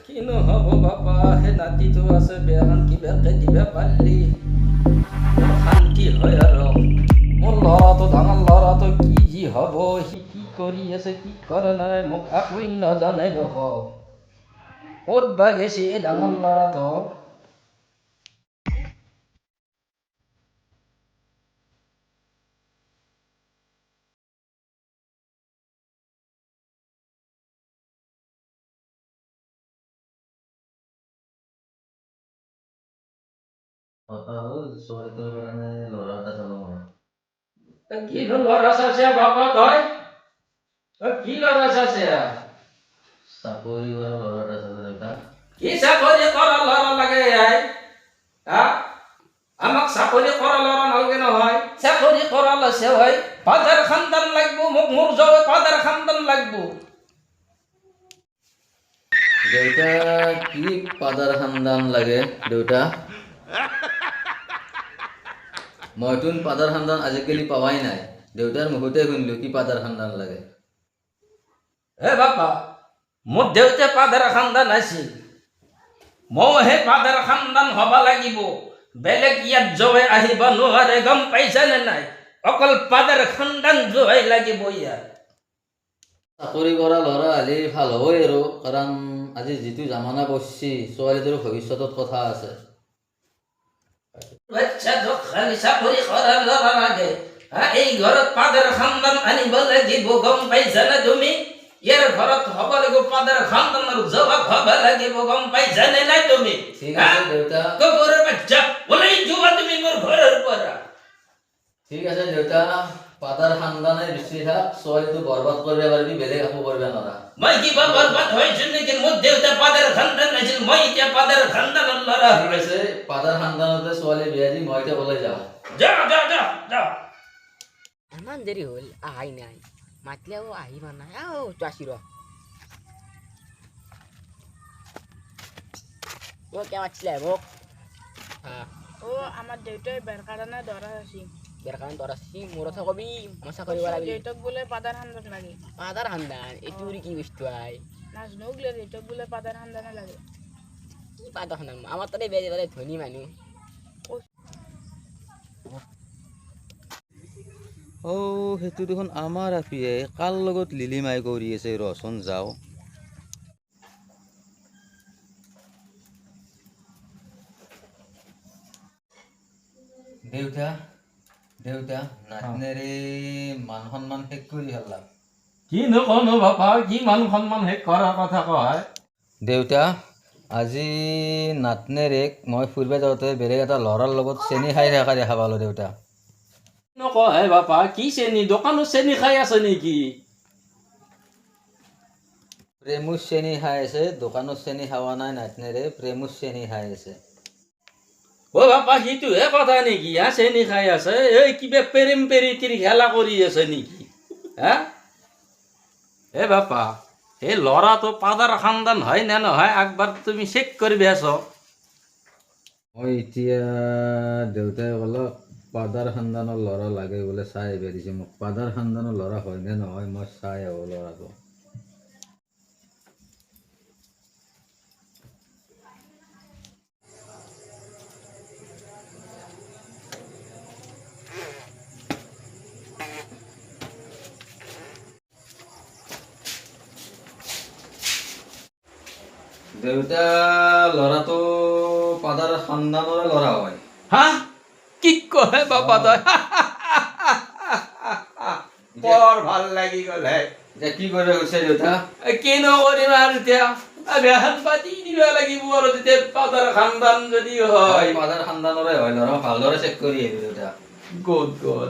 কিনো হ'ব বাপা, সেই নাতিটো আছে, বিয়াখন কিবাকে দিবা পাৰিলি মোৰ শান্তি হয়। আৰু মোৰ ল'ৰাটো, ডাঙৰ ল'ৰাটো কি যি হ'ব, সি কি কৰি আছে, কি কৰা নাই, মোক একোৱেই নাজানে দেখোন। ক'ত বা গেছি এই ডাঙৰ ল'ৰাটো? কথা হ'ল, ছোৱালীটোৰ কাৰণে ল'ৰা এটা চালো মই। কি ল'ৰা চাইছে বাপা তই? তই কি ল'ৰা চাইছে? চাকৰি কৰা ল'ৰা এটা চালো, দেউতা। কি চাকৰি কৰা ল'ৰা লাগে আই? হা, আমাক চাকৰি কৰা ল'ৰা নালাগে নহয়। চাকৰি কৰা লৈছে হয়, পাদাৰ খানদান লাগব মোক। মোৰ জয় পাদাৰ খানদান লাগব। দেউতা, কি পাদাৰ খানদান লাগে দেউতা? মইতোন পাদাৰ খানদান আজিকালি পাৱাই নাই। দেউতাৰ মুখতে শুনিলো, কি পাদাৰ খানদান লাগে? হে বাপা, মোৰ দেউতা পাদাৰ খানদান আছিল, ময়ো সেই পাদাৰ খানদান হ'ব লাগিব। বেলেগ ইয়াত জয় আহিব নোৱাৰে, গম পাইছানে নাই? অকল পাদাৰ খানদান জয় লাগিব ইয়াত। চাকৰি কৰা ল'ৰা হ'লে ভাল হ'বই আৰু, কাৰণ আজি যিটো জামানা পৰছি, ছোৱালীটোৰ ভৱিষ্যতত কথা আছে। বাচ্চাটোক খালি চাকৰি কৰা ল'ৰা লাগে। হা, এই ঘৰত পাদাৰ খানদান আনিব লাগিব, গম পাইছানে তুমি? ইয়াৰ ঘৰত হ'ব লাগিব পাদাৰ খানদানৰ জবাব হ'ব লাগিব, গম পাইছানে নাই তুমি? ঠিক আছে দেউতা। কুকুৰৰ বাচ্চা, ওলাই যোৱা তুমি মোৰ ঘৰৰ পৰা। ঠিক আছে দেউতা, পাদাৰ খানদানে বেছি থাক। ছোৱালীটো বৰবাদ কৰিব পাৰিবি, বেলেগ একো কৰিব নোৱাৰা। মই কিবা বৰবাদ হৈছো নেকি? মোৰ দেউতা পাদাৰ খানদান আছিল, মই এতিয়া পাদাৰ খানদানৰ ল'ৰা। ঠিক আছে, পাদাৰ খানদানতে ছোৱালী বিয়া দি মই এতিয়া ওলাই যাওঁ। যা যা যা যা। ইমান দেৰি হ'ল, আহাই নাই। মাতিলেও আহিব নাই। আও তো আসি ৰ। ও, কে মাতছিলে মোক? ও, আমাৰ দেউতাই বেৰ কাৰণে দৰা আছিল। বিয়াৰ কাৰণে দৰা আছিল? মোৰ কথা কবি, মই চাকৰি কৰা বুলি। দেউতাক বোলে পাদাৰ খানদান লাগে। পাদাৰ খানদান, এইটো কি বস্তু আই? নাজনো বোলে, দেউতাক বোলে পাদাৰ খানদানে লাগে। কি পাদাৰ খানদান? আমাৰ তাতে বিয়া দিব ধনী মানুহ। অ', সেইটো দেখোন আমাৰ আপিয়ে। কাৰ লগত লিলিমাই কৰি আছে? ৰচোন যাওঁ। দেউতা, দেউতা, নাতনেৰে মান সন্মান শেষ কৰি পেলালা। কি নকনো বাপা, কি মান সন্মান শেষ কৰাৰ কথা কয়? দেউতা, আজি নাতনেৰেক মই ফুৰিব যাওঁতে বেলেগ এটা ল'ৰাৰ লগত চেনি খাই থকা দেখা পালোঁ, দেউতা। নকয় বাপা, কি চেনি? দোকানত চেনি খাই আছে নেকি? প্ৰেমুচ চেনি খাই আছে। দোকানত চেনি খাৱা নাই নাতনেৰে, প্ৰেমুচ চেনি খাই আছে। অ বাপা, সিটোহে কথা নেকি? হা, চেনি খাই আছে? এই কিবা প্ৰেম পেৰিতিৰ খেলা কৰি আছে নেকি? হা, এ বাপা, এই ল'ৰাটো পাদাৰ খানদান হয় নে নহয়, একবাৰ তুমি চেক কৰিবি আছ। মই এতিয়া দেউতাই ক'লক পাদাৰ খানদানৰ ল'ৰা লাগে বোলে, চাই আহিব দিছে মোক। পাদাৰ খানদানৰ ল'ৰা হয় নে নহয়, মই চাই আহোঁ ল'ৰাটো। দেউতা, ল'ৰাটো পাদাৰ খানদানৰে ল'ৰা হয়। হা, কি কহে বাপা তই? বৰ ভাল লাগি গ'ল হে। এতিয়া কি কৰিব গৈছে দেউতা? কিনো কৰিম আৰু এতিয়া? বিয়াখন পাতি দিব লাগিব আৰু তেতিয়া, পাদাৰ খানদান যদি হয়। পাদাৰ খানদানৰে হয় ল'ৰা, ভালদৰে চেক কৰি আহিলো, দেউতা। Good good.